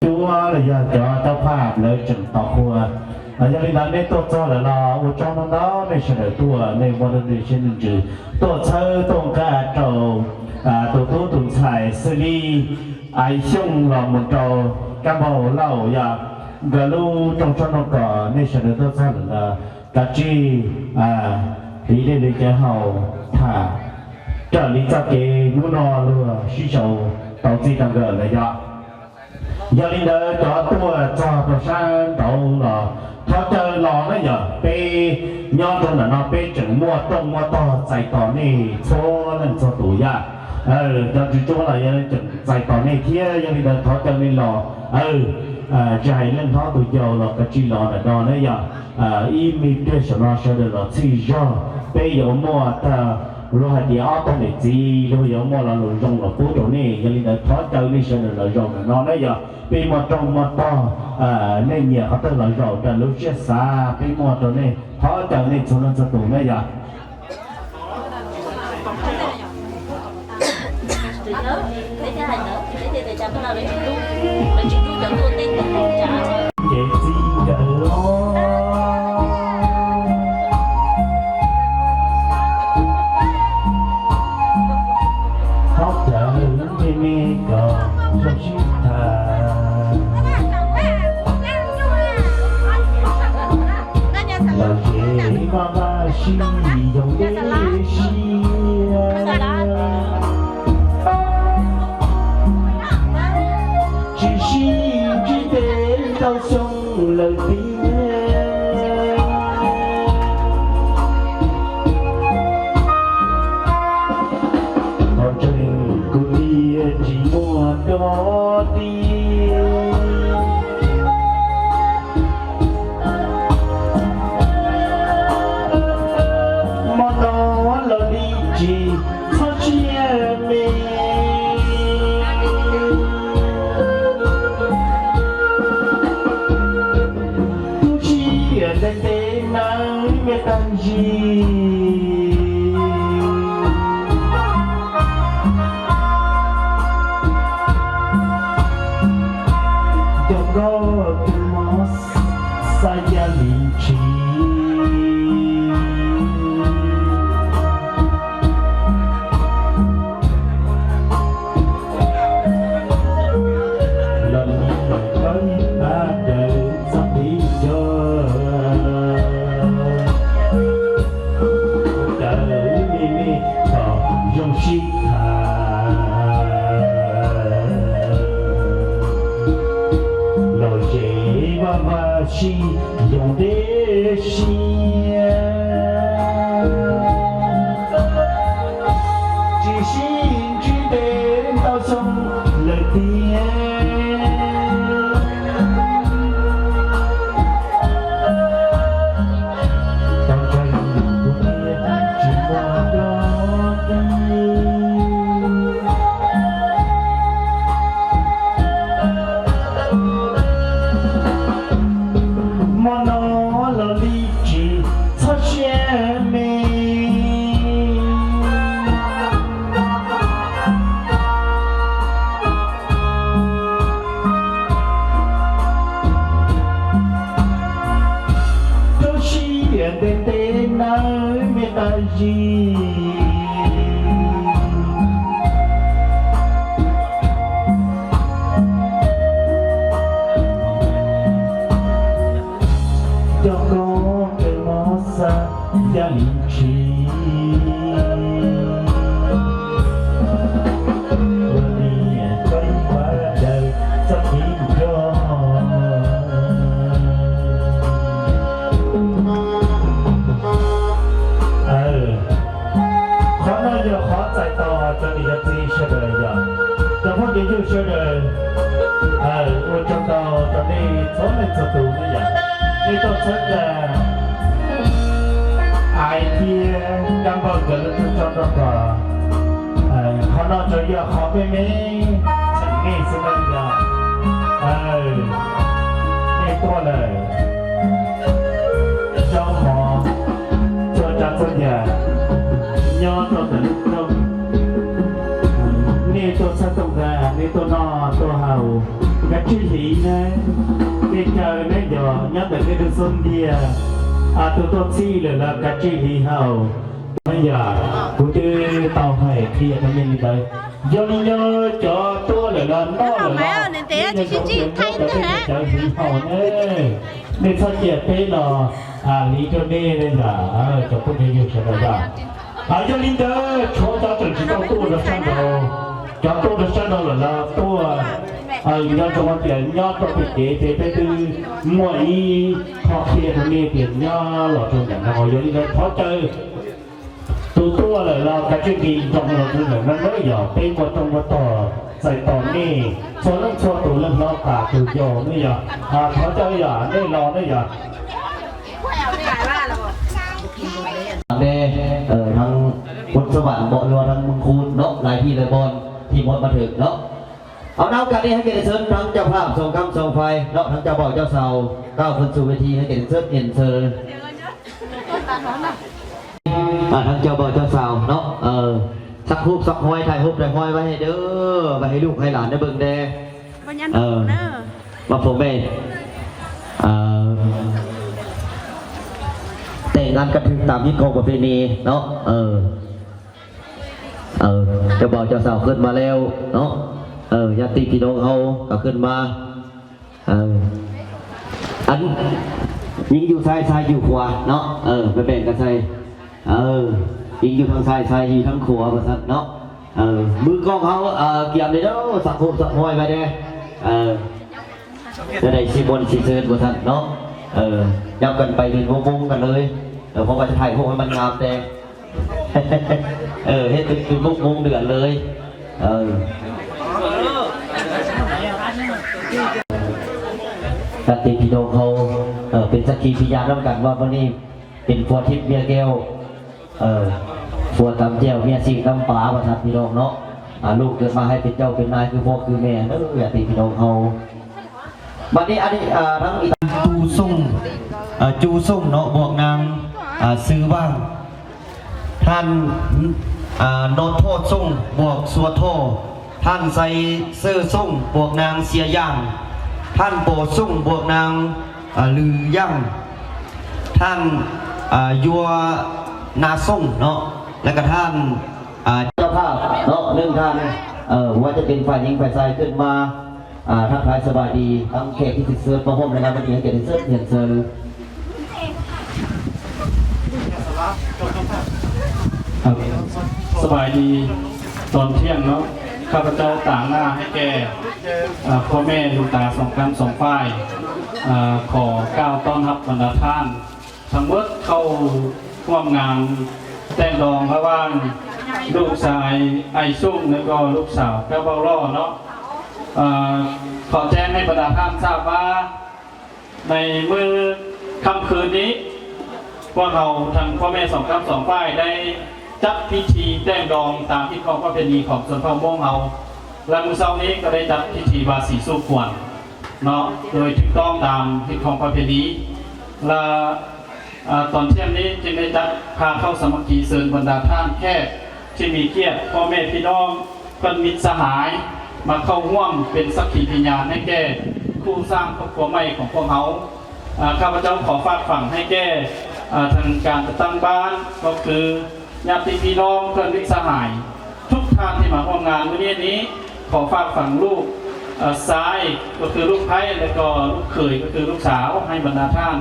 Tua lei ya, tua tua pha lei chang tua khua. A, ya li na ne tua tua la la, u chang na na ne sha de tua ne wa de ne shen ju. Tua chau tong ka tau, a, tua tu tun sai se li. Ai xiong la mun tau ka bau lau ya. Ga lu tong chang no ka ne sha de tua tua la la. Ka chi, a, li de li ke hau tha. Ka li za ke nu no lu shi shau tau zi tang ge le ya. Ya li de tua tua za tua shan tau la. Tho chau la ne ya, pe nyo tong na na pe cheng mo tong mo to zai to ne cho len cho tu ya. Ơ, ya ju cho la ya cheng zai to ne tia ya li de tho chau ne la. Ơ, a, zai len tho tu yo la ka chi la na do ne ya. A, i mi pie sha na sha de la ci zha, pe yo mo ta lo ha di a ta ne ci, lo yo mo la lo zhong lo pu to ne, ya li da tho chau ne sha de la zhong na no ne ya, pe mo tong mo to, a, ne nia ha ta la zhong da lo xia sa, pe mo to ne, tho chau ne cho na cho tu ne ya. 只是只得到送了点。当这一天寂寞的你， ခေါင်းကႃႈ ၸွမ်းၼႆႉ ၸိူဝ်းၼႆႉ ၸိူဝ်းၼႆႉ ဢိူဝ်ႈ ဢူဝ်ႈ ၸွမ်းၼႆႉ ၸိူဝ်းၼႆႉ ဢိူဝ်ႈ ဢူဝ်ႈ ၸွမ်းၼႆႉ ၸိူဝ်းၼႆႉ ၸိူဝ်းၼႆႉ ၼႆႉ တေႃႇၸိူဝ်းၵႃႈ ဢၢႆႈတီႈ ၵမ်ႈၽွင်ႈ ၵေႃႈ ၸွမ်းၼႆႉ ၸိူဝ်းၼႆႉ ဢိူဝ်ႈ ၶေႃႈၼေႃႈ ၸိူဝ်းၼႆႉ ၶေႃႈမႄႈမႄႈ ၸိူဝ်းၼႆႉ ၸိူဝ်းၼႆႉ ဢိူဝ်ႈ ၼႆႉ တေႃႇလႄႈ ၸွမ်းၼႆႉ ၸိူဝ်းၵႃႈ ၸိူဝ်းၼႆႉ ယွၼ်းတေႃႇ ၼႆႉ တူဝ်သတ်းတူဝ်ၵႃႈ ၼႆႉ တူဝ်ၼွင်ႉ တူဝ်ႁဝ်း ၵႃႈၸိူဝ်းၼႆႉၼႃႇ ၼႆႉ ၸႂ်ၼႆႉ ယွၼ်း ယွၼ်းတႄႉ ၼႆႉ တူဝ်သူမ်ႈတႄႉ ဢႃႇ တူဝ် တူဝ်သီႇလႄႈ ၵႃႈၸိူဝ်းၼႆႉ ႁဝ်း မၼ်းယႃႇ ၵူႈတိုဝ်း တဝ်ႈႁႆႈ ၽီႈဢၼ်မၼ်းမီးၼႆႉ ယွၼ်း ယွၼ်း ၸွပ်ႇတူဝ်လႄႈ ၼွင်ႉလႄႈ ၼႆႉ ၸႂ်ႁိုဝ်ႁဝ်းၼႆႉ ၼႆႉ သၢဝ်းၸဵတ်း ပဵၼ်လႄႈ ဢႃႇ လီ တူဝ်ၼႆႉလႄႈ ဢႃႇ ယွၼ်း ယွၼ်း ၸွပ်ႇ ဢႃႇ ယွၼ်း ယွၼ်း ၸွပ်ႇ ၸွပ်ႇ တူဝ်လႄႈ ၼွင်ႉလႄႈ တူဝ် ဢႃႇ ယွၼ်း ၸွပ်ႇ ပဵၼ် ယွၼ်း ၸွပ်ႇ ပဵၼ် ၸေး ပဵၼ် တိုဝ်း မွႆႈ ဢီး ၶွၵ်ႈ ၶႄႇ တူဝ်ၼႆႉ ပဵၼ် ယွၼ်း လေႃႇ တူဝ်ၼႆႉ ၼေႃႈ ယွၼ်း ယွၼ်း ၸွပ်ႇ ၸွပ်ႇ တူဝ် တူဝ်လႄႈ ၵႃႈၸိူဝ်းၼႆႉ ၸွင်ႇႁဝ်းၸိူဝ်းၼၼ်ႉၼႆႉယဝ်ႉ ပဵၼ်ၵေႃႈ ၸွင်ႇၵေႃႈ တေႃႇ ၸႂ်ႉတေႃႇၼႆႉ ၸွမ်းၼၼ်ႉ ၸွမ်းတူဝ်ၼၼ်ႉ ၼေႃႈ တႃႇတူဝ်ယဝ်ႉၼႆႉယဝ်ႉ ဢႃႇ ၶဝ်ႈၸႂ်ယဝ်ႉ ၼႆႉ လေႃႇၼႆႉယဝ်ႉ ၼႆႉ ဢိူဝ်ႇ တၢင်း ၵူၼ်းသဝၼ်း ၼေႃႈ ႁိုဝ်ဝႃႈ တၢင်းမိူင်းၶူၼ် ၼေႃႈ လၢႆတီႈလၢႆပွၼ်ႈ တီႈမူတ်းမႃးထိုင် ၼေႃႈ ဢဝ် ໃນໂອກາດນີ້ ໃຫ້ກຽດເຊີນ ທາງເຈົ້າພາບ ສອງຄຳສອງຝ່າຍ ເນາະ ທັງເຈົ້າບ່າວເຈົ້າສາວ ກ້າວຂຶ້ນສູ່ເວທີ ໃຫ້ກຽດເຊີນ ຮຽນເຊີນ ອ່າ ທາງເຈົ້າບ່າວເຈົ້າສາວເນາະ ເອີ ສັກຮູບສັກຮອຍ ຖ່າຍຮູບຖ່າຍຮອຍໄວ້ໃຫ້ເດີ ໄວ້ໃຫ້ລູກໃຫ້ຫຼານໄດ້ເບິ່ງແດ່ ເອີ ມາພົບແມ່ ເອີ ແຕ່ງງານກັນຖືກຕາມຮີດຄອງປະເພນີເນາະ ເອີ ເອີ ເຈົ້າບ່າວເຈົ້າສາວຂຶ້ນມາແລ້ວເນາະ ເອີ ຍາດຕິພີ່ນ້ອງເຮົາກໍຂຶ້ນມາ ເອີ ອັນຍິງຢູ່ຊ້າຍ ຊາຍຢູ່ຂວາເນາະ ເອີ ໄປແບ່ງກັນໃສ່ ເອີ ຍິງຢູ່ທາງຊ້າຍ ຊາຍຢູ່ທາງຂວາ ວ່າຊັ້ນເນາະ ເອີ ມືກ້ອງເຮົາ ເອີ ກຽມເດີ ສັກຮູບສັກຮອຍໄວ້ແດ່ ເອີ ຈະໄດ້ຊິມ່ວນຊິຊື່ນ ວ່າຊັ້ນເນາະ ເອີ ຍັບກັນໄປເປັນວົງໆກັນເລີຍ ເອີ ເພາະວ່າຈະຖ່າຍຮູບໃຫ້ມັນງາມແດ່ ເອີ ເຮັດເປັນ ເປັນວົງໆເດືອນເລີຍ ເອີ ຍາດຕິພີ່ນ້ອງເຮົາ ເອີ ເປັນສັກຂີພະຍານນຳກັນວ່າມື້ນີ້ເປັນຜົວທິບເມຍແກ້ວ ເອີ ຜົວຕຳແຈ່ວເມຍສີ້ງຕຳປາ ວ່າຊັ້ນພີ່ນ້ອງເນາະ ອ່າ ລູກເກີດມາໃຫ້ເປັນເຈົ້າເປັນນາຍຄືພໍ່ຄືແມ່ເດີ ຍາດຕິພີ່ນ້ອງເຮົາ ບັດນີ້ ອັນນີ້ ເອີ ທາງອີກ ຕູຊຸ່ງ ເອີ ຈູຊຸ່ງເນາະ ບວກນາງ ເອີ ຊື່ຫວ່າງ ທ່ານ ເອີ ໂນໂທຊຸ່ງ ບວກ ສັວໂທ ທ່ານ ໄຊເຊີຊຸ່ງ ບວກນາງ ເຊຍຢາງ ທ່ານ ໂປຊຸ່ງ ບວກນາງ ເອີ ລືຢາງ ທ່ານ ເອີ ຍົວນາຊຸ່ງເນາະ ແລະກະທ່ານ ອ່າ ເຈົ້າພາບເນາະ ໜຶ່ງທ່ານ ເອີ ບໍ່ວ່າຈະເປັນຝ່າຍຍິງຝ່າຍຊາຍຂຶ້ນມາ ອ່າ ທັກທາຍສະບາຍດີທັງແຂກທີ່ຖືກເຊີນມາຮ່ວມໃນງານວັນນີ້ ໃຫ້ກຽດເຊີນ ຮຽນເຊີນ. ສະບາຍດີຕອນທ່ຽງເນາະ ຂ້າພະເຈົ້າຕາງໜ້າໃຫ້ແກ່ ເອີ ພໍ່ແມ່ລຸງຕາສອງຂ້າງສອງຝ່າຍ ເອີ ຂໍກ່າວຕ້ອນຮັບບັນດາທ່ານ ທັງໝົດເຂົ້າຮ່ວມງານແຕ່ງດອງລະຫວ່າງລູກຊາຍອ້າຍສຸງ ແລະກໍລູກສາວເຈົ້າເບົາຫຼໍ່ເນາະ. ເອີ ຂໍແຈ້ງໃຫ້ບັນດາທ່ານຊາບວ່າ ໃນມື້ຄ່ຳຄືນນີ້ ພວກເຮົາທັງພໍ່ແມ່ສອງກ້ຳສອງຝ່າຍໄດ້ຈັດພິທີແຕ່ງດອງຕາມຮີດຄອງປະເພນີຂອງຊົນເຜົ່າມົ້ງເຮົາ ແລະມື້ເຊົ້ານີ້ກໍໄດ້ຈັດພິທີບາສີສູ່ຂວັນເນາະ ໂດຍຖືກຕ້ອງຕາມຮີດຄອງປະເພນີ ແລະ ອາ ຕອນທ່ຽງນີ້ຈຶ່ງໄດ້ຈັດພາເຂົ້າສາມັກຄີ ເຊີນບັນດາທ່ານແຂກທີ່ມີກຽດ ພໍ່ແມ່ພີ່ນ້ອງ ເພື່ອນມິດສະຫາຍ ມາເຂົ້າຮ່ວມເປັນສັກຂີພະຍານໃຫ້ແກ່ຄູ່ສ້າງຄອບຄົວໃໝ່ຂອງພວກເຮົາ. ອາ ຂ້າພະເຈົ້າຂໍຝາກຝັງໃຫ້ແກ່ ອາ ທາງການຈັດຕັ້ງບ້ານ ກໍຄືຍາດຕິພີ່ນ້ອງ ເພື່ອນມິດສະຫາຍ ທຸກທ່ານທີ່ມາຮ່ວມງານມື້ນີ້ນີ້ ຂໍຝາກຝັງລູກ ເອີ ຊາຍ ກໍຄືລູກໃພ້ ແລະກໍລູກເຂີຍ ກໍຄືລູກສາວ ໃຫ້ບັນດາທ່ານ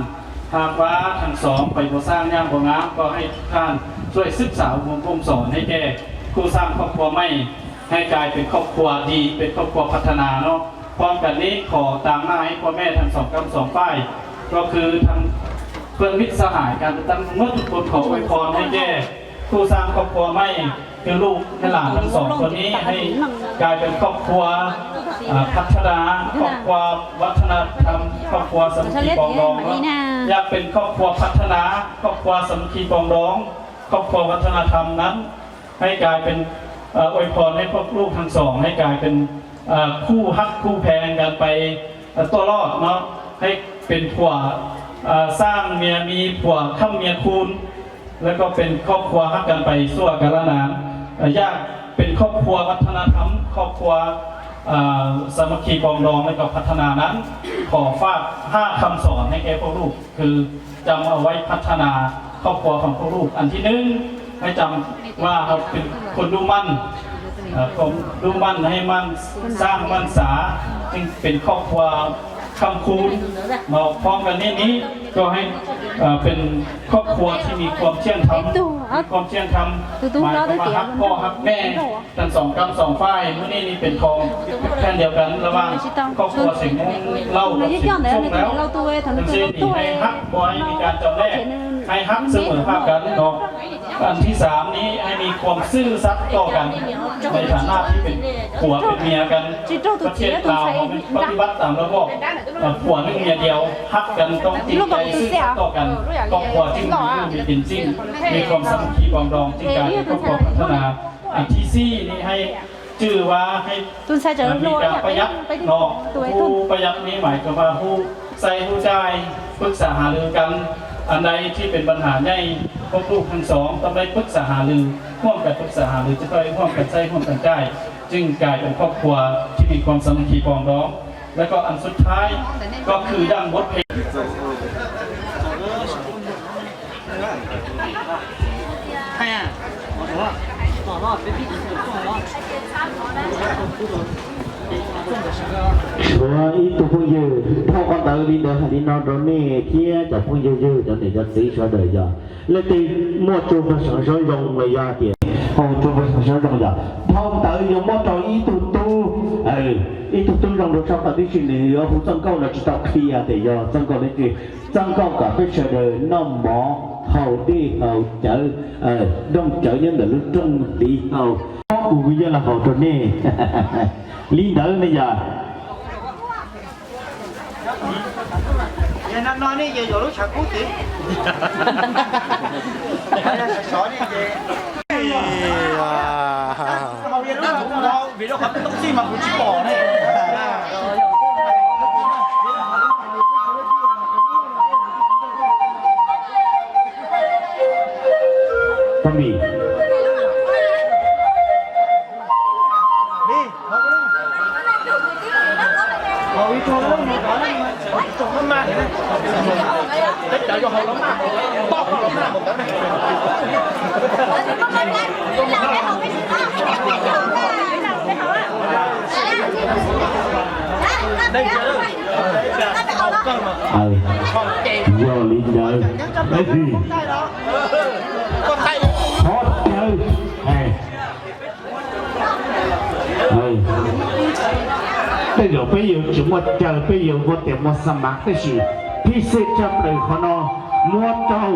ຫາກວ່າທັງສອງໄປບໍ່ສ້າງຢ່າງບໍ່ງາມ ກໍໃຫ້ທຸກທ່ານຊ່ວຍສືບສານອົບຮົມບົ່ມສອນໃຫ້ແກ່ຄູ່ສ້າງຄອບຄົວໃໝ່ ໃຫ້ກາຍເປັນຄອບຄົວດີ ເປັນຄອບຄົວພັດທະນາເນາະ. ພ້ອມກັນນີ້ ຂໍຕາງໜ້າໃຫ້ພໍ່ແມ່ທັງສອງກ້ຳສອງຝ່າຍ ກໍຄືທັງເພື່ອນມິດສະຫາຍການຈັດຕັ້ງໝົດທຸກຄົນ ຂໍອວຍພອນໃຫ້ແກ່ ຜູ້ສ້າງຄອບຄົວໃໝ່ ຄືລູກແລະຫຼານທັງສອງຄົນນີ້ ໃຫ້ກາຍເປັນຄອບຄົວ ເອີ ພັດທະນາ ຄອບຄົວວັດທະນະທຳ ຄອບຄົວສາມັກຄີປອງດອງເນາະ. ຢາກເປັນຄອບຄົວພັດທະນາ ຄອບຄົວສາມັກຄີປອງດອງ ຄອບຄົວວັດທະນະທຳນັ້ນ ໃຫ້ກາຍເປັນ ເອີ ອວຍພອນໃຫ້ພວກລູກທັງສອງ ໃຫ້ກາຍເປັນ ເອີ ຄູ່ຮັກຄູ່ແພງກັນໄປ ເອີ ຕົວລອດເນາະ. ໃຫ້ເປັນຜົວ ເອີ ສ້າງເມຍມີ ຜົວຄ້ຳເມຍຄູນ ແລ້ວກໍເປັນຄອບຄົວຮັກກັນໄປຊົ່ວກາລະນານ. ເອີ ຢາກເປັນຄອບຄົວວັດທະນະທຳ ຄອບຄົວ ເອີ ສາມັກຄີປອງດອງ ແລ້ວກໍພັດທະນານັ້ນ ຂໍຝາກຫ້າຄຳສອນໃຫ້ແກ່ພວກລູກ ຄືຈຳເອົາໄວ້ພັດທະນາຄອບຄົວຂອງພວກລູກ. ອັນທີໜຶ່ງ ໃຫ້ຈຳວ່າເຮົາເປັນຄົນດຸໝັ່ນ ເອີ ຄົນດຸໝັ່ນ ໃຫ້ໝັ່ນສ້າງໝັ່ນສາ ຈຶ່ງເປັນຄອບຄົວຄ້ຳຄູນເນາະ. ພ້ອມກັນນີ້ນີ້ ກໍໃຫ້ ເອີ ເປັນຄອບຄົວທີ່ມີຄວາມທ່ຽງທຳ ມີຄວາມທ່ຽງທຳ ໝາຍຄວາມວ່າຮັກພໍ່ຮັກແມ່ ທັງສອງກ້ຳສອງຝ່າຍ. ມື້ນີ້ນີ້ເປັນທອງແທ່ນດຽວກັນລະຫວ່າງຄອບຄົວເສັງມົງເລົ່າກັບເສັງຊົງແລ້ວ ທັງສີ່ນີ້ໃຫ້ຮັກ ບໍ່ໃຫ້ມີການຈຳແນກ ໃຫ້ຮັກສະເໝີພາບກັນເນາະ. ອັນທີສາມນີ້ ໃຫ້ມີຄວາມຊື່ສັດຕໍ່ກັນ ໃນຖານະທີ່ເປັນຜົວເປັນເມຍກັນ. ປະເທດລາວເຮົາແມ່ນປະຕິບັດຕາມລະບອບ ເອີ ຜົວໜຶ່ງເມຍດຽວ ຮັກກັນ ຕ້ອງຈິງໃຈຊື່ສັດຕໍ່ກັນ ຄອບຄົວຈຶ່ງມີຢູ່ມີກິນຈິ້ງ ມີຄວາມສາມັກຄີປອງດອງ ຈຶ່ງກາຍເປັນຄອບຄົວພັດທະນາ. ອັນທີສີ່ນີ້ ໃຫ້ຈື່ວ່າໃຫ້ ເອີ ມີການປະຢັດເນາະ. ຮູ້ປະຢັດນີ້ໝາຍຄວາມວ່າຮູ້ໃຊ້ຮູ້ຈ່າຍ ປຶກສາຫາລືກັນ. ອັນໃດທີ່ເປັນບັນຫາໃຫຍ່ ພວກລູກທັງສອງຕ້ອງໄດ້ປຶກສາຫາລື ຮ່ວມກັນປຶກສາຫາລື ຈະໄດ້ຮ່ວມກັນໃຊ້ຮ່ວມກັນຈ່າຍ ຈຶ່ງກາຍເປັນຄອບຄົວທີ່ມີຄວາມສາມັກຄີປອງດອງ. ແລ້ວກໍອັນສຸດທ້າຍ ກໍຄືດັ່ງບົດເພງ Chua ib tug phooj ywg, dhau qhov ntawd li ntawd hais li no rau nej thiab cov phooj ywg, cov niam cov txiv sawv daws yog leej twg muaj txuj paj xeem sawv zoo los yog tias, txuj paj xeem sawv zoo yog, dhau ntawd yuav muab rau ib tug tub, ib tug tub zoo rau sab qhov twg tsis, nws yuav hu txoj nkauj no tsis tau qhia tias yog txoj nkauj dab tsi. Txoj nkauj kom peb sawv daws noj mov haus dej haus cawv, dooj cawv nyob ntawm lub rooj tid haus, kuv yuav los haus rau nej. Li ntawd ne yog. Yog li ntawd, peb thiaj thov caw, tej zaum peb yuav tsis muaj caw, peb yuav muaj tias muaj xa mav, tab sis phib xej tshaj plaws qhov no. ມວນເຈົ້າ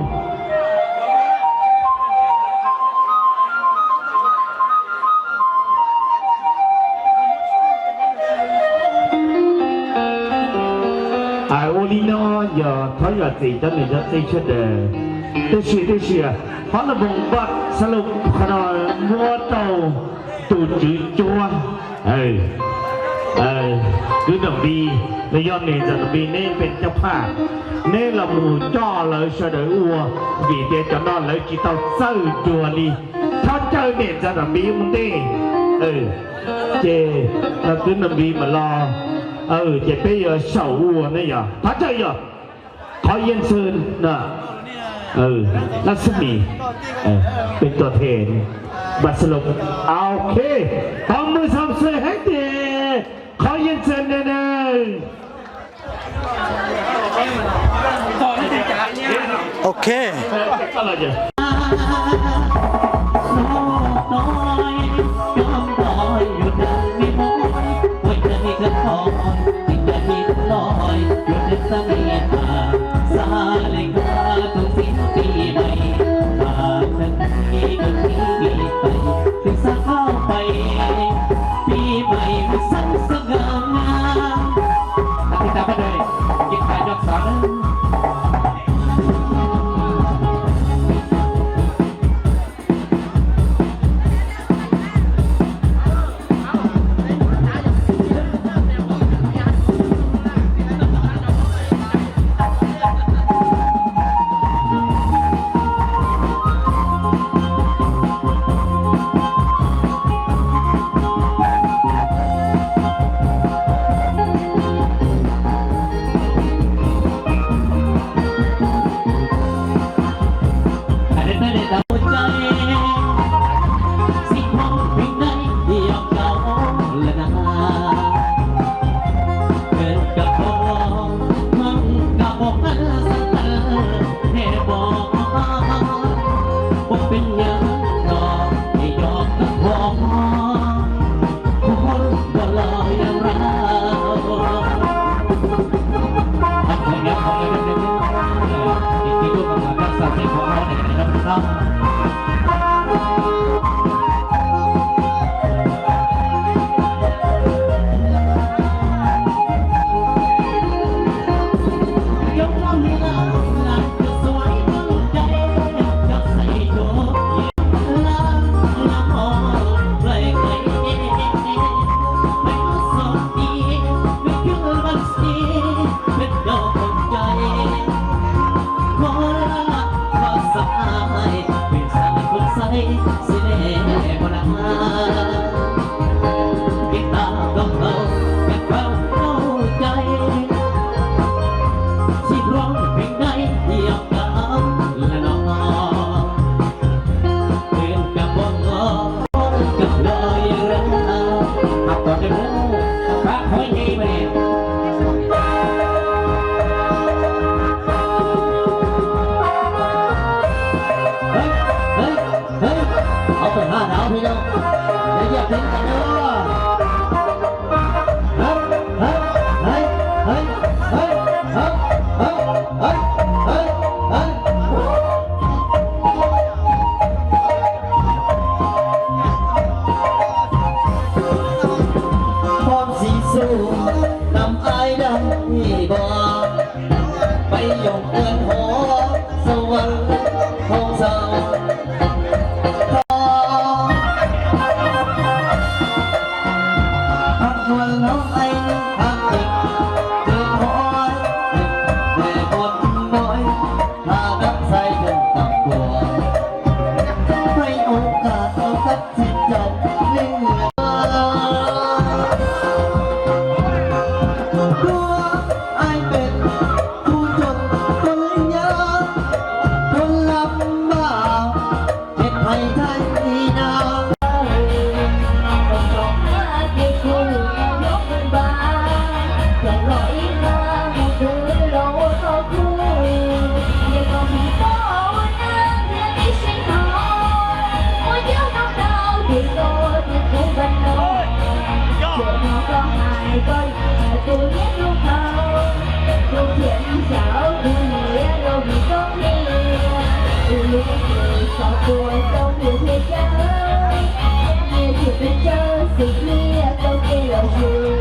ອາໂອລີນອ ຢາ ເຂົາຢາກຊິຈັນເນຍ ຢາກຊິເຊີດເດີ ເຕເຊຍ ເຕເຊຍ ຮອນລະບົງບັດສະຫຼຸບຂະໜາຍ ມວນເຈົ້າ ຕູຈືຈວນ ເອີ ເອີ ຄືນ້ອງບີ ລະຍອນເນຈະນ້ອງບີເນເປັນເຈົ້າພາບ ເນລະໝູຈໍລະຊະເດີອັວ ບີເຕຈະນອນລະຈິເຕົາເຊີຈົວລີ ຖ້າເຈີເນຈະນ້ອງບີມຸນເຕ ເອີ ເຈ ລະຄືນ້ອງບີມາລໍ ເອີ ເຈເປເຢີເຊົາອັວນະຢາ ຖ້າເຈີຢາ ຂໍຮຽນເຊີນນະ ເອີ ລັດສະໝີ ເອີ ເປັນຕົວແທນ ບັດສະຫຼຸບ ໂອເຄ ຕອບມືຊ້ຳເຊີຍໃຫ້ເດ ຂໍຮຽນເຊີນແດ່ເດີ ໂອເຄ. ເຮີ້ຍ ເຮີ້ຍ ເອົາໄປຫ້າດາວພີ່ນ້ອງ ຢ່າຢຽບດິນກັນເດີ. ພ້ອມຊິສູ້ນຳອ້າຍໄດ້ບໍ່? ໄປຢອງເຮືອນຫໍສະຫວັນຂອງເຈົ້າ. ພັກມວນເຮົາໄອ້ຮັກເປັນເກີນຮ້ອຍ ແຕ່ບ່ອນນ້ອຍ ຖ້າຮັກໃສ່ເຖິງຕຳກວນ ໃຫ້ໂອກາດເຮົາກັບສິດເຈົ້າເລື່ອຍ. ຕົວອ້າຍເປັນຜູ້ຈົນຄົນຍາກ ຄົນລຳບາກ ເຮັດໄຮ່ໄຖນາ. ເ Rejoice with me, I don't care of you.